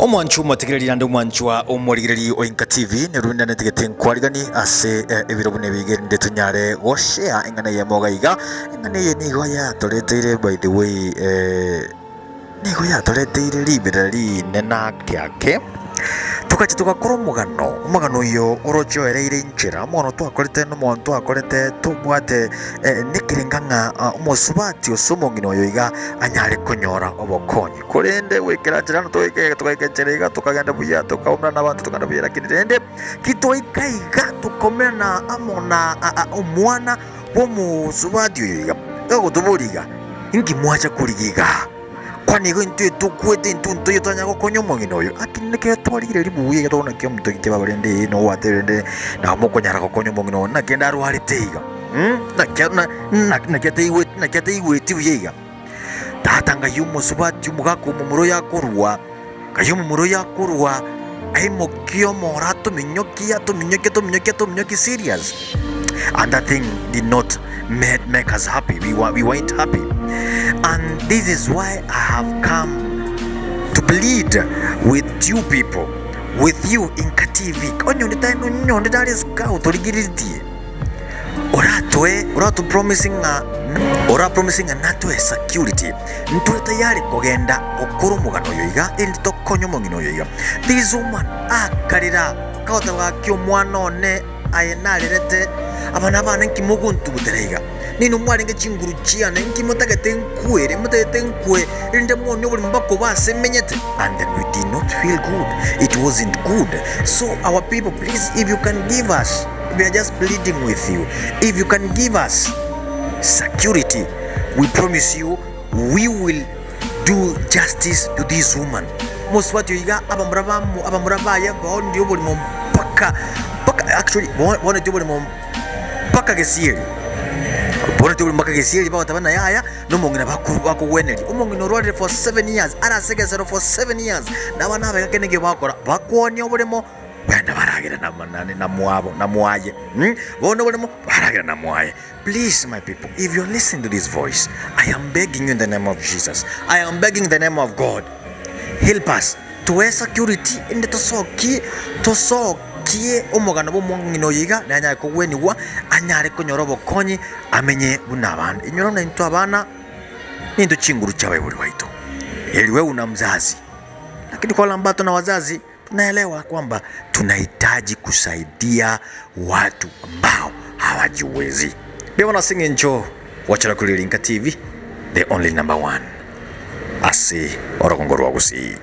Omwanchwa omotegereri naende omwanchwa omorigereri o Inka TV, nerunde netigete nkwarigani ase eh, ebiro buna ebi erinde tonyare goshare eng'ana eyemo iga iga. Eng'ana eye nigo yatoreteire by the way eh, nigo yatoreteire riberera rinene ake ake, togacha togakora omogano, omogano oyo oroche oereire inchera, omogano twakorete na omogano twakorete tobwate eh, nekerenga ng'a ah, omosubati ase omong'ina oyo iga anyare konyora obokonyi. Korende goikera nchera na togaika togaika enchera iga, tokagenda buya, tokaumera nabanto, tokagenda buya, lakini rende kitwaika iga, tokaumerana amo na a- a- omwana bw'omosubati oyo iga, gagotoboria iga, Inki mwacha korigia igaa? Kwani igo intwe tokwete intwe ntoiyo twanyara gokonya omong'ina oyo? Lakini nekero twarigire ribuya iga tokona ki omonto giki baba rende ee nogwatebire rende nabo mokonyara gokonya omong'ina oyo naki rende arwarete iga mh, naki na naki ataigweti naki ataigweti buya iga. Tata ngai omosubati omogaka omomura oyo akorua, ngai omomura oyo akorua, aimokie omoro atominyokie atominyokie atominyokie atominyokie serious. And that thing did not made, make us happy. We, were, we weren't happy. And this is why I have come to plead with you people, with you Inka TV. Onye onde tari onye onde tari scout origereretie. Oratoe orato promise ng'a ora promise ng'a natoe security, ntore tayari kogenda gokora omogano oyo iga erinde tokonye omong'ina oyo iga. This woman akarera kagoteba gaki omwana one aye narerete abana bane nki mogontugutera iga? Ninwe mwarenge chinguru chiane nki motagete nkwere motagete nkwe erinde mwone oborimo mpaka ase menyete? And then we did not feel good, it wasn't good. So our people please if you can give us We are just pleading with you if you can give us security we promise you we will do justice to this woman. Mosubati oyo iga abamura bamo abamura baye baonire oborimo mpaka mpaka actually baoneti oborimo mpaka gesieri baoneti oborimo mpaka gesieri bagoteba ng'a yaya na omong'ina bakogweneria. Omong'ina orwarire for 7 years are ase egesero for 7 years na abana abaye gaki naki bagokora bakwonia oboremo. Bwenda baragera na, na, na mwabo, na mwaye. Mm? Bono borimo baragera na mwaye. Please, my people, if you're listening to this voice, I am begging you in the name of Jesus. I am begging in the name of God. Help us. Toe security inde tosokie tosokie omogano bw'omong'ina oyo iga nanyare kogwenigwa anyare konyora obokonyi amenye buna abande. Inyora buna intwe abana nintwe chinguru chi'abaibori baito. Eri wewe una mzazi. Lakini kwa wale ambao tuna wazazi Tunaelewa kwamba tunahitaji kusaidia watu ambao hawajiwezi. Mbuya ase eng'encho gwachora korigereria Inka TV, the only number one ase orogongo rwa Gusii.